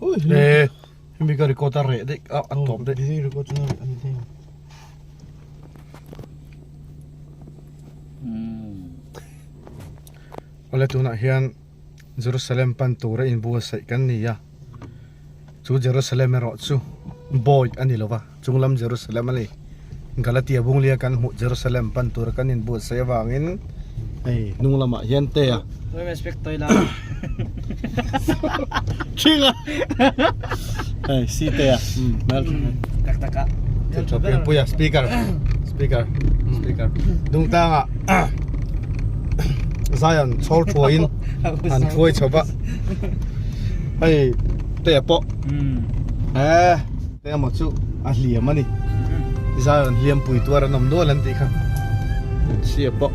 E hemi ka record a reh daih a a tawp daih. Busy record chu a ni thei. Awle tunah hian Jerusalem pan tura inbuatsaih kan ni a, chu Jerusalem erawh chu bawi a ni lo va, chunglam Jerusalem a ni. Galatia bunglia kan hmuh Jerusalem pan tura kan inbuatsaih avangin hei hnung lamah hian te a Thinga hei si te a Tak tak a thil tha pian pui a speaker speaker speaker dung tanga Zion chhawr thuaiin an thuai chho va hei te pawh e Te emaw chu a hliam a ni. Zion hliam pui tuar an awm nual an tih kha. Chhia pawh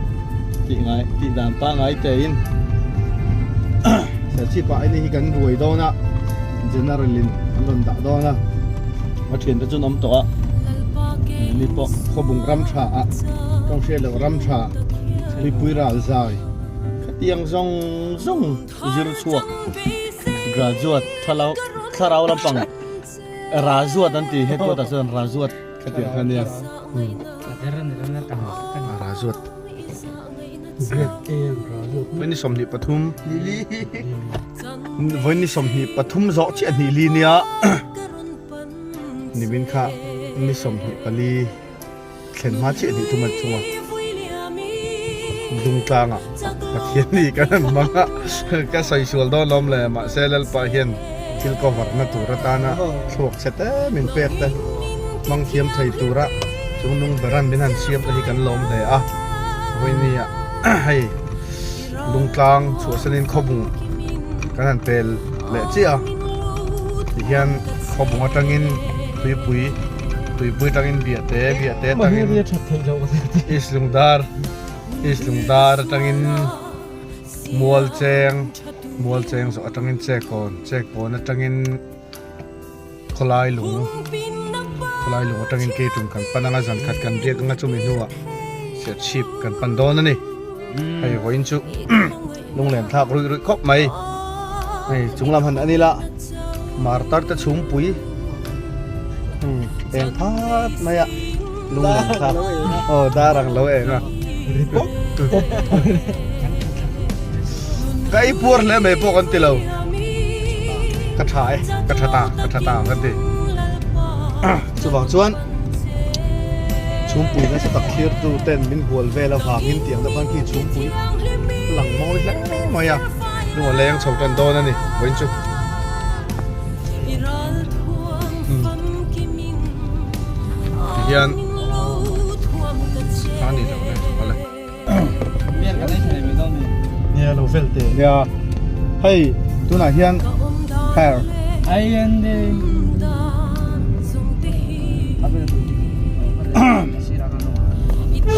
tih ngai tih dan pangai te in Serchhip ah ini hi kan ruai dawn a General in an rawn dah dawn a a thian te chu an awm tawh a ni pawh khawbung ram tha ah tawng hriat loh ram tha mipui ral zai khatiang zawng zawng zir chhuak graduate thlarau thlarau lampang Razuat an ti headquarter chuan Razuat ka tih ang kha nia. Razuat. Grade A an Razuat. Vawiin ni 23. Vawiin ni 23 zawh chiah hnih li nia. Nimin kha ni 24 thlen hma chiah hnih thum an chung a. Dungtlanga Pathian ni kan han hmang a, ka sawi sual dawn lawm le, mahse Lalpa hian thil cover na tur atana thluak chhe te min pek te hmang thiam thei tura chung nung beran min han siam te hi kan lawm hle a, vawinia hei Dungtlang chhuahsanin khawbung kan han pel leh chiah a, tihian khawbung atangin tuipui tuipui atangin biahte biahte atangin East Lungdar East Lungdar atangin Mualcheng Mualcheng zawh atangin Chekawn Chekawn atangin Khawlai lung khawlai lung atangin keitum kan pan anga zan khat kan riak anga chumi hnuah serchhip kan pan dawn a ni hei vawiin chu lunglen thlak ruih ruih khawp mai hei chung lam han ani la martar te chhungpui eng phat mai a lunglen thlak aw dar ang lo eng a ka ei puar hle mai pawh kan ti lo ka tha e ka tha ta ka tha ta kan ti chuvang chuan chhungpui nasa tak thlir tu ten min hual vel avangin tiang te khan khi chhungpui lang mawi hle mai a hnung a leng chho tan dawn a ni vawiin chu tihian a ni lo le awle Nia lo vel te. Nia hei tunah hian hair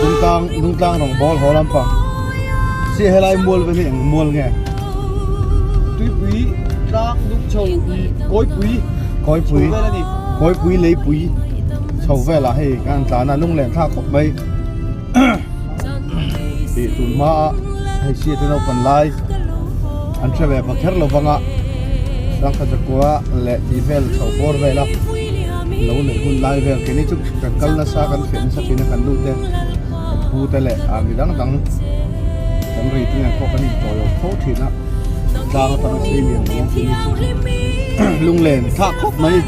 Lungtlang lungtlang rawng bawl haw lampang si helai mual vel hi eng mual nge Tuipui tlang lung chho i kawipui kawipui vel a ni. Kawipui leipui chho velah hei kan tlan a lunglen thlak khawp mai. Tih tun hma a hei si te naupang lai an hre ve pha kher lo vang a sangha zakua leh tih vel chho bawr vel a lo neih hun lai vel keini chu kan kal nasa kan feh nasa thin a kan nu te kan pu te leh ah mi dang dang kan ri te nen pawh kan intawi awm fo thin a tlang atanga sei lian lian keini chu lunglen thlak khawp mai.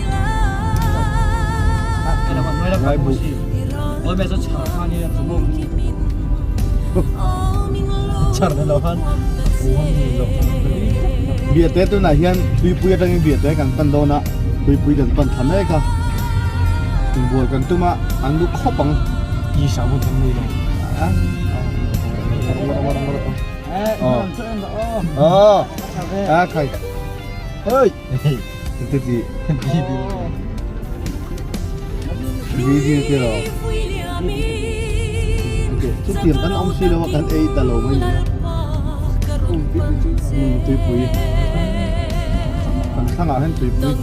Biate tunah hian tuipui atangin biate kan pan dawn a tuipui kan pan thla mek a inbual kan tum a an lu khawp ang aw a khai hei Te ti Video te lo Chu tiang kan awm si lo a kan ei ta lo mai ni a tuipui kan thlangah hian tuipui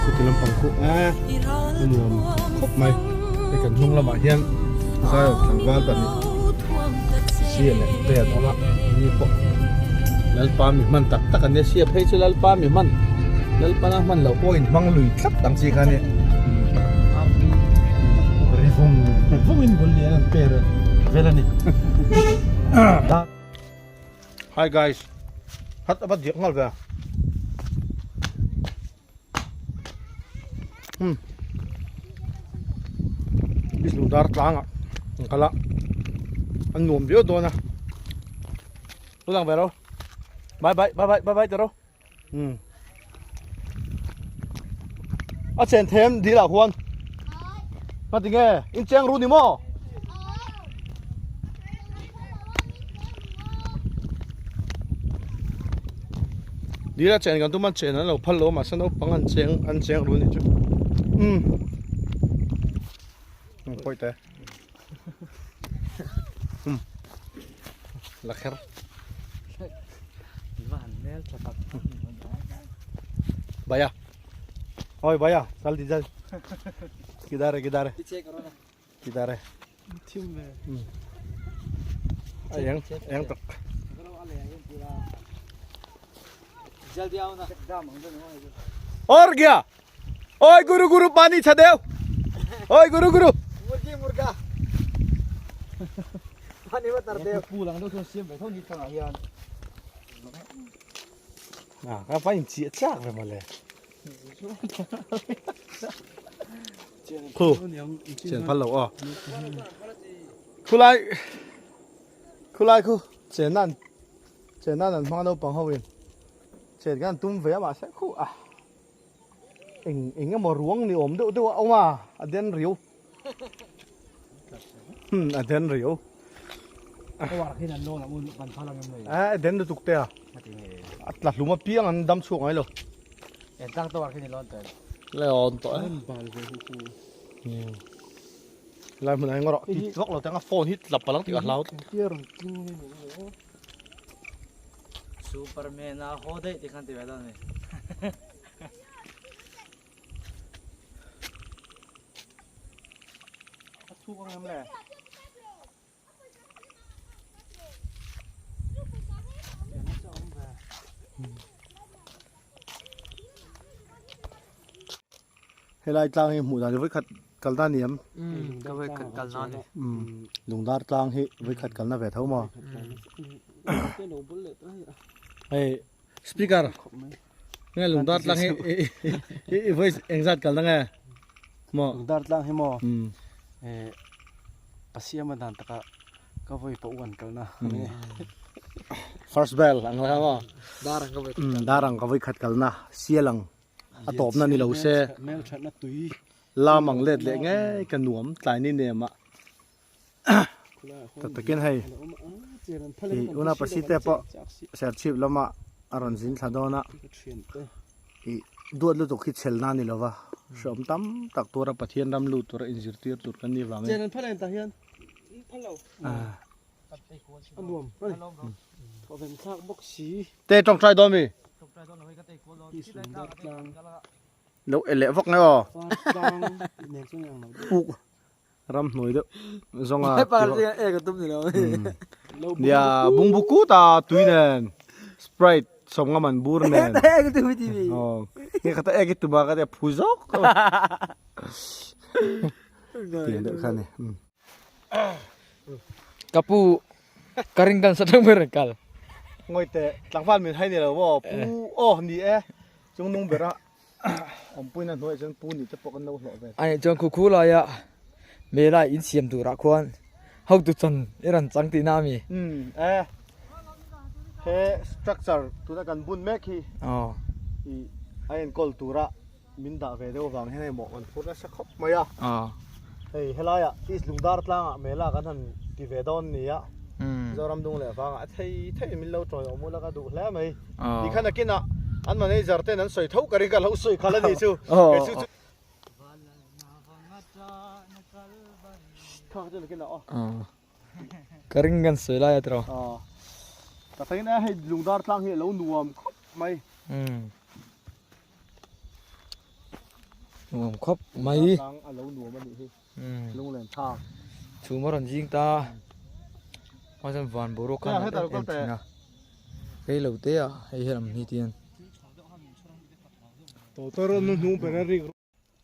Chuti lampang khu a nuam khawp mai hei kan hnung lamah hian Zion tlangval pahnih. Sia leh te an awm a ni pawh Lalpa mi hman tak tak an nia sia phei chu Lalpa mi hman Lalpa na hman loh pawh in hmang lui tlat ang chi kha nia ri vung vung in bul lian an per vel a ni Hi guys hat a va diak nghal ve a. Bislung dar tlangah an kal a an nuam viau dawn a tu lang ve ro bye bye bye bye bye bye tiro um a chen them dil ah khuan ngatinge in cheng ru ni maw Dil a chen kan tum a chen an lo phal lo mahse naupang an cheng an cheng ru ni chu umm pawi te umm la kher bhaiya oi bhaiya chal di jal kidar hai kidar hai kidar hai A eng eng tak. Or gya. Oi guru guru pani chhadev. Oi guru guru. Murgi murga. Pani va tar dev. Pu lang do chuan siam ve tho ni thangah hian. À, ka pa in chiah chak ve mawle. Khu chen phal lo aw. Khulai khulai khu chen nan chen nan an hmang naupang ho in chen kan tum ve a mahse khu a eng eng emaw ruang ni awm deuh deuh a awm a a den riau a den riau a den lutuk te a a tla hlum apiang an dam chhuak ngai lo. Le awn tawh e. Lai hmun ah hian rawh ti vak lo teng a phone hi tla palang tih ka hlau. Superman a haw daih tih khan ti ve dawn a ni. A chhuk ang em le? Helai tlang hi hmuh dan hi vawikhat kal na ni em? Ka vawikhat kal na ni. Lungdar tlang hi vawikhat kal na ve tho maw? Hei speaker nge lungdar tlang hi i vawi engzat kal na nge maw? Lungdar tlang hi maw? Pasiama dan taka ka vawi pawh uan kalna a ni. First bell ang la maw? Dar ang ka vawi khat kalna. Dar ang ka vawi khat kalna sial ang a tawpna ni lo se. Hmel thatna tui. Lam ang let leh ngei ka nuam tlai ni nem ah. Tak takin hei i una pasite pawh serchhip lama a rawn zin thla dawn a i duat lutuk hi chhel na ni lova hreawm tam tak tura Pathian ram lut tura inzirtir tur kan nih vangin te tawngtai dawn mi lo e leh vak nge aw puk ram hnuai deuh zawnga nia bungbu kut a tui nen sprite sawmnga man bur nen aw nge khata ek i tum a ka tia phu zawk tiang deuh kha a ni. Ka pu ka ring kan sa thang ber kal. Ngawi teh tlangval min hai ni lo maw pu aw ni e chungnung bera Awmpuina hnuaiah chuan pu nih te pawh kan lo hlawh ve. Ani chuan khu khu laia mela in siam turah khuan hotu chan i rawn chang tihna a mi? Umm e, he structure tuna kan bun mek hi i a enkawl tura min dah ve deuh avang hian hei mawh kan phur nasa khawp mai a. Hei helaiah East Lungdar tlangah mela kan han ti ve dawn ni a, Mizoram dung leh vangah a thei thei min lo tawi awm ula ka duh hle mai. Ti khan akinah an manager ten an sawi tho ka ring ka lo sawi khalh a ni chu. Kei chu chu. Ka ring kan sawi lai a tiraw. Ka sawi in hei lungdar tlang hi a lo nuam khawp mai. Nuam khawp mai. Tlang a lo nuam a nih hi. Lunglen thlak. Chhum a rawn zing ta. Hma chuan van boruak khan a em em thin a rei lo te ah hei helam hi tian.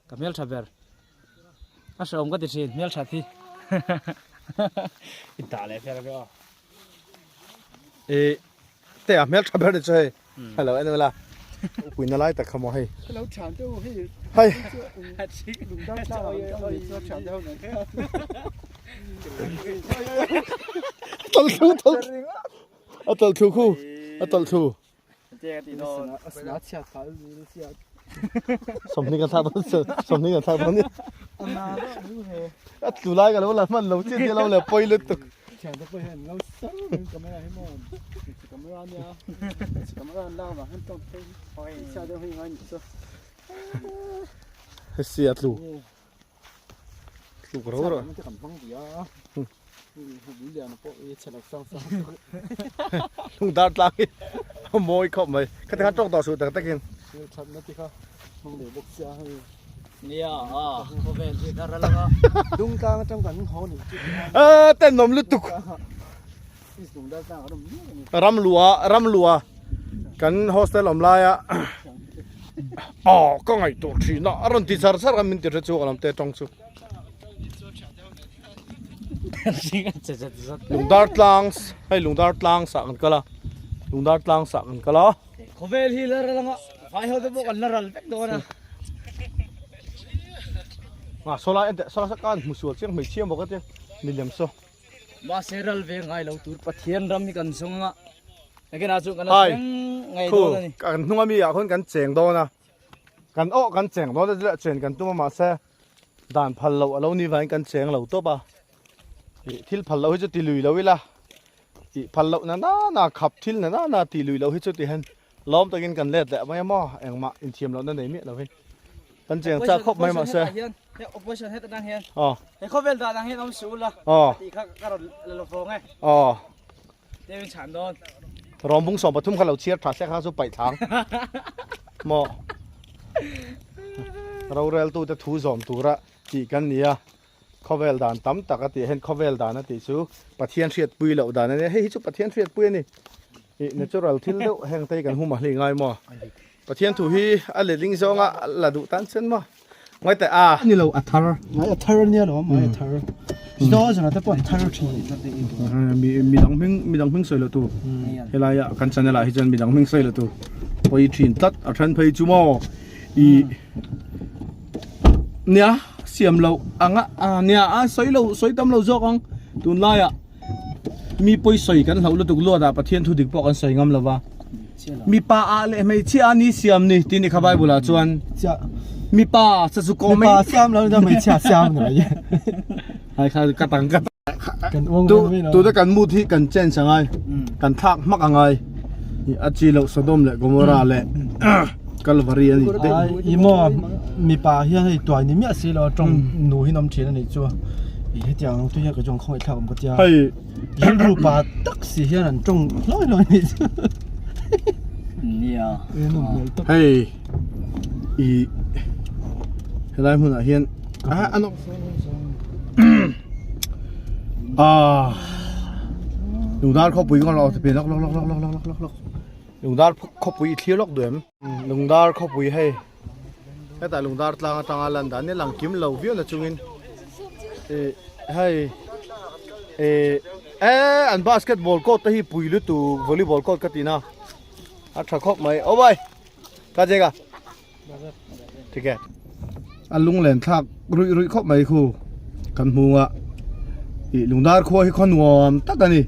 Ka hmeltha ber a hreawm ka ti thin hmelthat hi i dah leh fel ve aw. E te a hmeltha ber ni chu hei hello en ula upuina lai tak kha maw hei Hello thian te u hei hei lungdam tlang ah kan kal ve chu a thian te ho nen khan tal thu tal a tal thu khu a tal thu Sawmhnih kan thlak dawn sawmhnih kan thlak dawn ni a tlu lai ka lo la hman lo chiah chiah lo le pawi lutuk hei a tlu. Tluk ro ro. Lung dar tlang hi a mawi khawp mai. Khati khan tawk tawh suh tak takin. Tenawm lutuk. Ram lua ram lua kan hostel awm laia aw ka ngaihtuah thin a a rawn ti char char a min ti hre chhuak lam te tawng chu lungdar tlang hei lungdar tlang sah kan kal a lungdar tlang sah kan kal a khawvel hi la ral anga vai ho te pawh kan la ral vek dawn a a sawlai en teh sawlai saw khan hmu sual chiang hmeichhia maw ka tia milem saw. Mahse ral ve ngai lo tur Pathian ram hi kan zawng a, nakinah chuan kan la thleng ngei dawn a ni. Kan hnung ami ah khawn kan cheng dawn a, kan aw kan cheng dawn a zilh chen kan tum a mahse dan phal loh a lo ni vangin kan cheng lo tawp a, ih thil phal loh hi chu ti lui lo ila, tih phal loh na nana khap thil na nana tih lui loh hi chu ti hian Lawm takin kan let leh mai a maw? Engmah inthiam lohna nei miah lovin kan cheng chak khawp mai mahse. Opposition het atang hian Aw. He khawvel dan ang hian awm suh ula Aw. tih kha ka rawn la lo vawng e. Aw. Teuin chhan dawn. Rawmbung 13 kha lo chhiar tha se kha chu paih thlang maw? Roreltute thu zawm tura tih kan ni a. Khawvel dan tam tak a tih hian khawvel dan a tih chu Pathian hriatpui loh dan a nia. Hei hi chu Pathian hriatpui a ni. Ih natural thil deuh heng te hi kan hum a hli ngai maw. Pathian thu hi a letling zawnga la duh tan chuan maw. Ngai teh a. Ni lo a thar. Ngai a thar ania lo mai a thar. Zo zana te pawh an thar thin. Mi midang hming midang hming sawi lo tu. Helai ah kan channel ah hi chuan midang hming sawi lo tu. Pawi thin tlat a then phei chu maw. Ih nia siam loh anga nia a sawi lo sawi tam lo zawk ang tunlaiah mi pawi sawi kan hlauh lutuk luat ah Pathian thu dik pawh kan sawi ngam lo va mipa ah leh hmeichhia a ni siam ni tih ni kha Bible ah chuan mipa cha chu kawm mipa siam lo ni hmeichhia siam ni mai hai kha ka tang ka tu tu te kan mood hi kan change angai kan thlak hmak angai a chi loh Sodom leh Gomorrah leh Calvary a ni i maw mipa hian hei tuai ni miah si lo tawng nu hi an awm thin a nih chu i hetiang ang te hian ka chuan khawngaih thlak awm ka tia hei rilru pa tak si hian an tawng hlawi hlawi a nih chu nia hei i helai hmunah hian a an Ah. Lungdar khawpui ka lo pe lawk lawk lawk lawk lawk lawk lawk lawk. Lungdar khawpui i thlir lawk duh em? Lungdar khawpui hei. Hetah lungdar tlang atanga lan dan hi lang kim lo viau na chungin eh hei eh eh an basketball court te hi pui lutuk volleyball court ka ti na a tha khawp mai aw bai ka jega Ticket. A lunglen thlak ruih ruih khawp mai khu kan hmu a ih lungdar khua hi khaw nuam tak a ni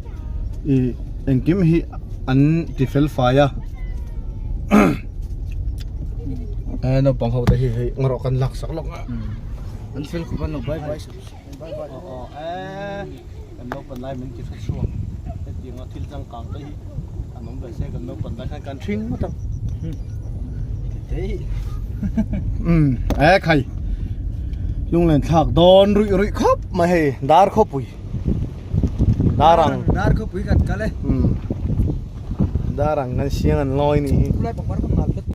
ih engkim hi an ti fel fai a e naupang ho te hi hei ngarawh kan lak sak lawk a an fel khawp an lo bye bye bye bye aw aw e kan naupan lai min ti hre chhuak hetiang a thil changkang te hi an awm ve se kan naupan lai khan kan hring ngawt ang umm e khai lunglen thlak dawn ruih ruih khawp mai hei dar khawpui dar ang dar khawpui kan kal e umm dar ang kan siang an lawi ni hi.